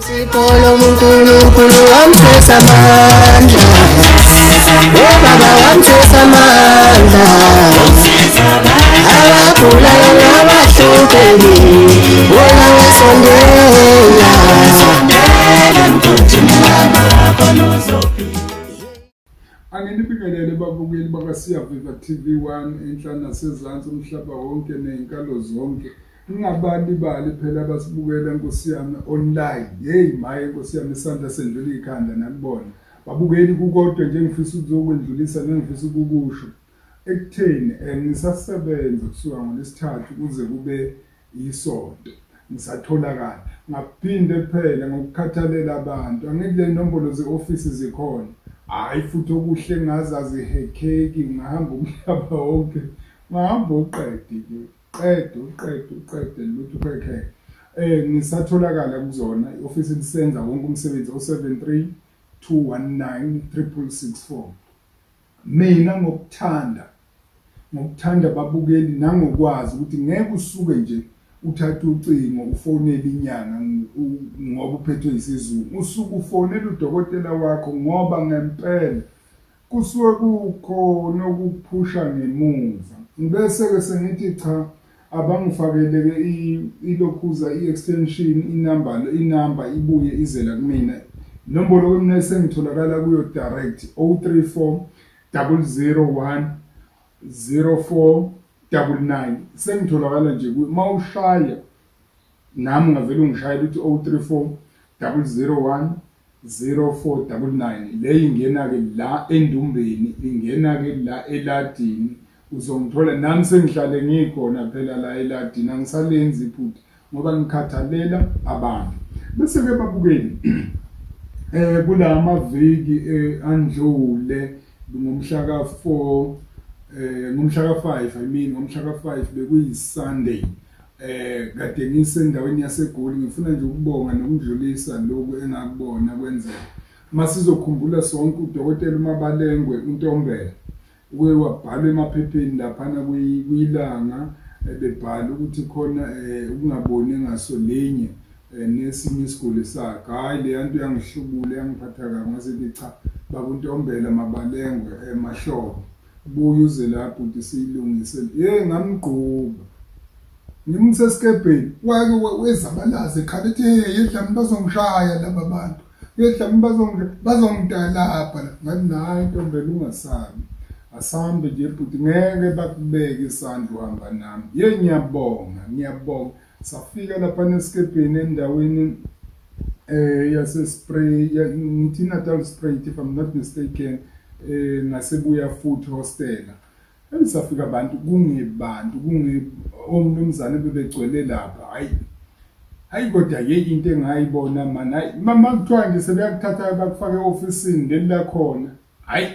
Sipolo uNkulunkulu wamthwesa amandla, ubaba wamthwesa amandla, abagulayo nabahluphekile wona wesondela. Anginibingelele babukeli bakaSiyaviva TV1 enhla nasezansi umhlaba wonke nezinkalo zonke. Ningabalibali phela abasibukela Nkosi yami online. Hey maye Nkosi yami isandla sendlula ikhanda nakubona. Babukeli kukodwa nje ngifisa ukuzokwendlulisa nengifisa ukukusho. Ekutheni ngisasebenza kusuka ngoLwesithathu kuze kube isonto. Ngisatholakala. Ngaphinde phela ngokukhathalela abantu. Angithi le nombolo ze-ofisi zikhona. Hayi futhi okuhle ngazazi hekheki ngahamba umhlaba wonke. Ngahamba uqede nje. Qede uqede uqede lutho ukhekhe. Ngisatholakala kuzona i-ofisi lisenza wonke umsebenzi 073 219 3664. Mina ngokuthanda babukeli nangokwazi ukuthi ngeke usuke nje uthathe ucingo ufonele inyanga ngoba uphethwe isizungu. Usuke ufonela udokotela wakho ngoba ngempela kusuke kukhona okuphusha ngemuva. Bese ke sengithi cha abangifakele ke ilokhuza i-extension inamba ibuye izela kumina. Inombolo kumina sengitholakala kuyo direct 034 001 0499. Sengitholakala nje mawushaya nami ngavela ungishayela uthi 034 001 0499. Le ingena ke la endumbeni, ingena ke la eladini, uzongithola nami sengihlale ngikhona phela la eladini, angisalenzi iphutha ngoba ngikhathalela abantu. Bese ke babukeli kula amaviki andlule ngomhla ka4 ngomhla ka5 I mean ngomhla ka5 bekuyi Sunday. Kade ngisendaweni yaseGoli, ngifuna nje ukubonga nokudlulisa lokhu engakubona kwenzeka. Masizokhumbula sonke udokotela uMabalengwe uNtombela uke wabhalwa emaphepheni laphana kuyilanga bebhala ukuthi khona ukungaboni ngaso linye nesinye isiguli sakhe. Hayi le nto yangihlubula yangiphatha kabi, ngase cha baba uNtombela Mabalengwe emahlobo buya uze lapho ukuthi siyilungise. Hey ngamgquba ngimsesikebheni wake wezabalaza ekhala ethi hey yedlami bazongishaya laba bantu, yedlami bazongidalapha. Ngathi nayi Ntombela ungasabi, asambe nje bhuti ngeke bakubeke isandla uhamba nami. Ye ngiyabonga ngiyabonga. Safika lapha esikebheni endaweni yase Spray, ngithi Natal Spray if I'm not mistaken, ngasebuya futhi hostela. Safika abantu kungebantu kunge omnumzane bebegcwele lapha. Hayi hayi kodwa ye into engayibona man, hayi mama kuthiwa nje sebeyakuthatha bakufake eofisini leli lakhona. Hayi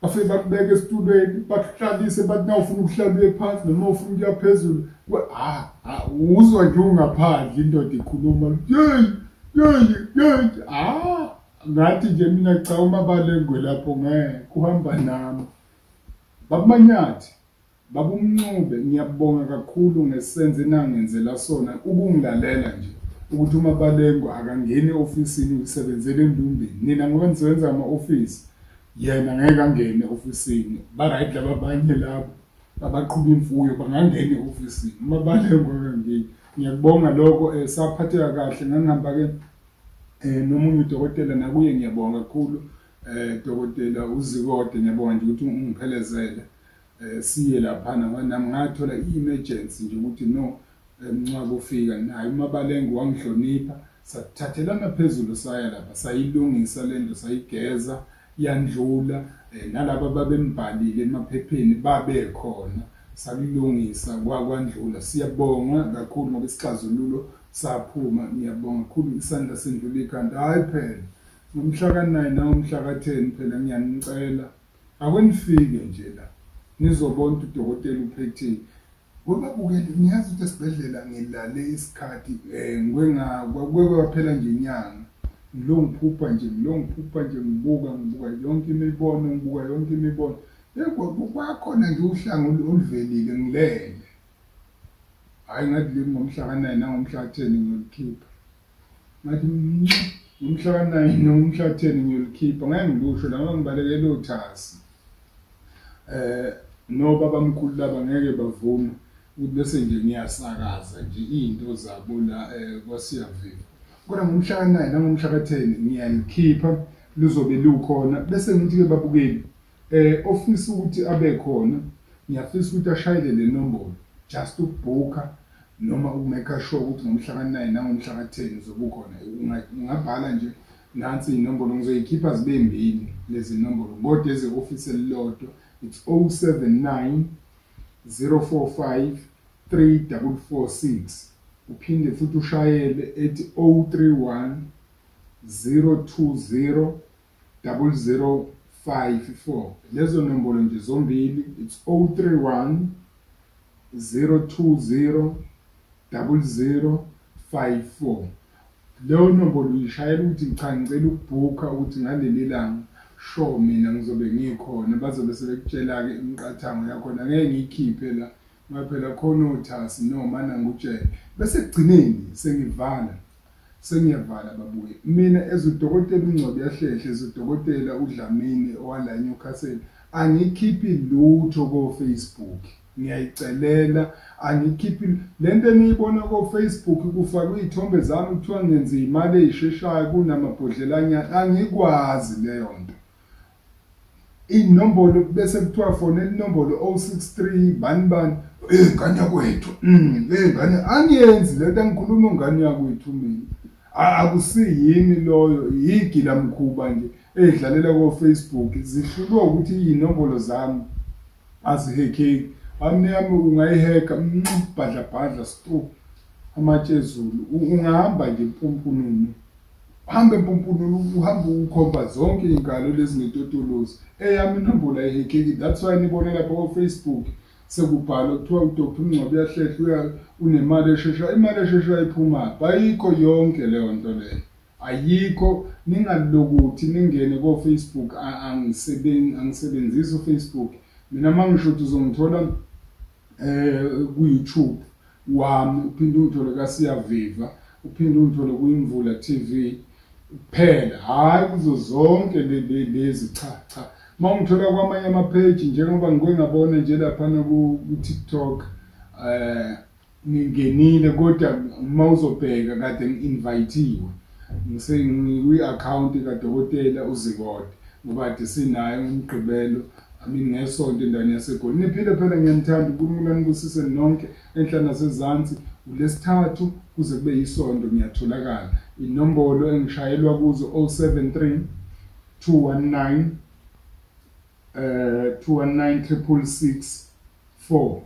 bafike bakubeke esitulweni bakuhlalise bathi nawufuna ukuhlala uye phansi noma ufuna ukuya phezulu. Uzwa nje ungaphandle indoda ikhuluma hey hey hey. Ngathi nje mina cha uMabalengwe lapho ngeke kuhamba nami. Babumanyathi babumncube ngiyabonga kakhulu ngesenze nangenzela sona ukungilalela nje ukuthi uMabalengwe akangeni eofisini usebenzele endumbeni. Nina ngoba nisebenza ama-ofisi yena ngeke angene eofisini. Ba right laba abanye labo abaqhuba imfuyo bangangena eofisini, uMabalengwe akangeni. Ngiyakubonga lokho, saphatheka kahle. Ngangihamba ke nomunye udokotela nakuye ngiyabonga kakhulu. Dokotela uZikode ngiyabonga nje ukuthi ungiphelezele siye laphana. Nami ngathola i-emergency nje ukuthi no mncwabo ufika naye uMabalengwe wangihlonipha, sathathelana phezulu saya lapha sayilungisa lento sayigeza yandlula. Nalabo babembhalile emaphepheni babekhona sakulungisa kwandlula. Siyabonga kakhulu ngoba isixazululo saphuma. Ngiyabonga kakhulu, isandla sendlula ikhanda. Hayi phela ngomhla ka9 nangomhla ka10 phela ngiyanicela akunifike nje la nizobona udokotela uphethile. Webabukeli niyazi ukuthi esibhedlela ngilale isikhathi ngike kwaphela nje inyanga ngilongiphupha nje ngibuka yonke imibono, ngibuka yonke imibono. Kwakhona nje uhlanga oluvelile ngilele. Hayi ngathi leli ngomhla ka9 nangomhla ka10 ngiyolikhipha. Ngathi ngomhla ka-9 nomhla 10 ngiyolikhipha, ngeke ngilusho la, ngibalekela othasi. Nobaba mkhulu laba ngeke bavume ukuthi bese nje ngiyasakaza nje izinto zabo la kwaSiyaviva. Kodwa ngomhla ka-9 nangomhla ka-10 ngiyalikhipha, luzobe lukhona. Bese ngithi-ke babukeli, ofisa ukuthi abe khona, ngiyafisa ukuthi ashayele le nombolo just ukubhukha noma ukumake sure ukuthi ngomhla ka-9 nangomhla ka-10 uzobe ukhona. Ungabhala nje nansi inombolo, ngizoyikhipha zibe mbili lezi nombolo kodwa eze-ofisi elilodwa. It's 079 045 3446. Uphinde futhi ushayele ethi 031 020 0054. Lezo nombolo nje zombili, it's 031 020 0054. Leyo nombolo uyishayela ukuthi cha ngicela ukubhukha ukuthi ngaleli langa sure mina ngizobe ngikhona. Bazobe sebekutshela-ke imiqathango yakhona, ngeke ngiyikhiphe la ngoba phela khona othasi noma nangutshele. Bese ekugcineni sengivala, sengiyavala babuye. Mina as udokotela uNgcobo Yahlehle, as udokotela uDlamini owala eNewcastle, angikhiphi lutho ko-Facebook. Ngiyayicelela, angikhiphi lento eniyibona ko-Facebook kufakwe iy'thombe zami kuthiwa ngenza imali ey'sheshayo kunamabhodlelanyana, angikwazi leyo nto. Inombolo bese kuthiwa fonela inombolo 063 bani bani, ngane yakwethu, ngane, angiyenzi lento, angikhuluma ngane yakwethu mina. Akusiyimi loyo, yigila mkhuba nje edlalela ko-Facebook. Zihlulwe ukuthi iy'nombolo zami azihekheki. Ami yami ungayiheka bhadla bhadla stu amatshe ezulu, ungahamba nje impumpununu, uhambe impumpununu, uhambe ukhomba zonke iy'nkalo lezi ngetotolozi. Eyami inombolo ayihekheki, that's why nibone lapha ko-Facebook sekubhalwa kuthiwa uDr Ngcobo Uyahlehla unemali esheshayo. Imali esheshayo iphumaphi? Ayikho yonke leyo nto leyo, ayikho. Ningalokuthi ningene ko-Facebook, angisebenzisi uFacebook mina. Uma ngisho ukuthi uzongithola ku-YouTube wami, uphinde ungithole kaSiyaviva, uphinde ungithole kuImvula TV kuphela, hhayi kuzo zonke lezi, cha cha. Uma ungithola kwamanye ama-page njengoba ngike ngabona nje laphana ku-TikTok, ngingenile, kodwa uma uzobheka kade ngi-invite-iwe, ngikwi-akhawunti kadokotela uZikode ngoba kade sinaye uMgqibelo, I mean ngesonto endaweni yaseGoli. Niphile phela, ngiyanithanda, uNkulunkulu anibusise nonke enhla nasezansi. Ulesithathu kuze kube yisonto ngiyatholakala. Inombolo engishayelwa kuzo 073 219 219 666 4.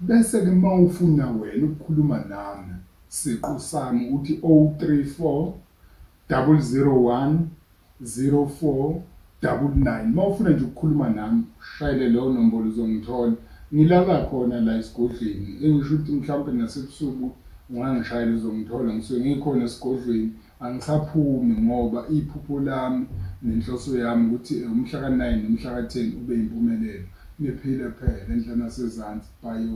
Bese ke mawufuna wena ukukhuluma nami siqu sami uthi 034 001 04 99. Mawufuna nje ukukhuluma nami ushayele leyo nombolo, uzongithola. Ngilala khona la esigodlweni, engisho ukuthi mhlawumbe nasebusuku ungangishayela uzongithola, ngisuke ngikhona esigodlweni, angisaphumi ngoba iphupho lami nenhloso yami ukuthi umhla ka-9 nomhla ka-10 ube impumelelo. Niphile phela enhla nasezansi, bye.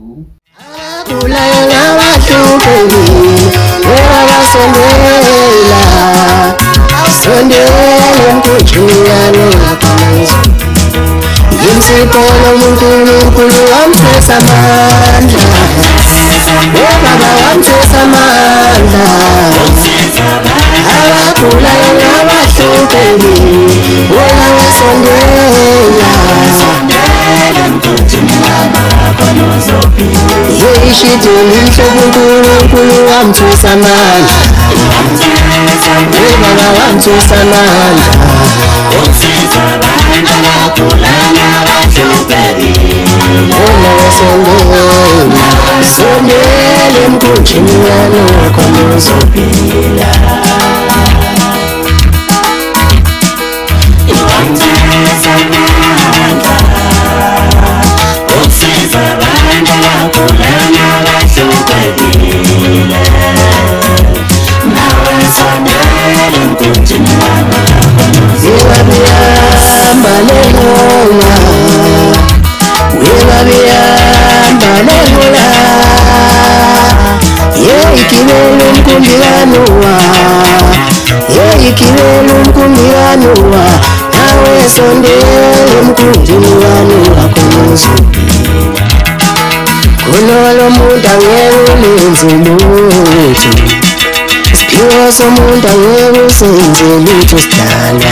Abagulayo nabahluphekile, webabasondela, sondela emkhunjini kaNoah. Insipho lomuNkulunkulu wamthwesa amandla, ubaba wamthwesa amandla. Abagulayo nabahluphekile, wena wesondela. Ishidi lihle kuNkulunkulu wamthwesa amandla, ubaba wamthwesa amandla. Wena wesondela, sondela emkhunjini kaNoah khona uzophila. Webabihamba lehola, webabihamba lehola, yeyigibele umkhumbi kaNoah. Yeyigibela umkhumbi kaNowa, nawe sondela emkhunjini kaNowa khona uzophila. Khona lo muntu angeke ulenze lutho, isiphiwo somuntu angeke usenze lutho sidalwa.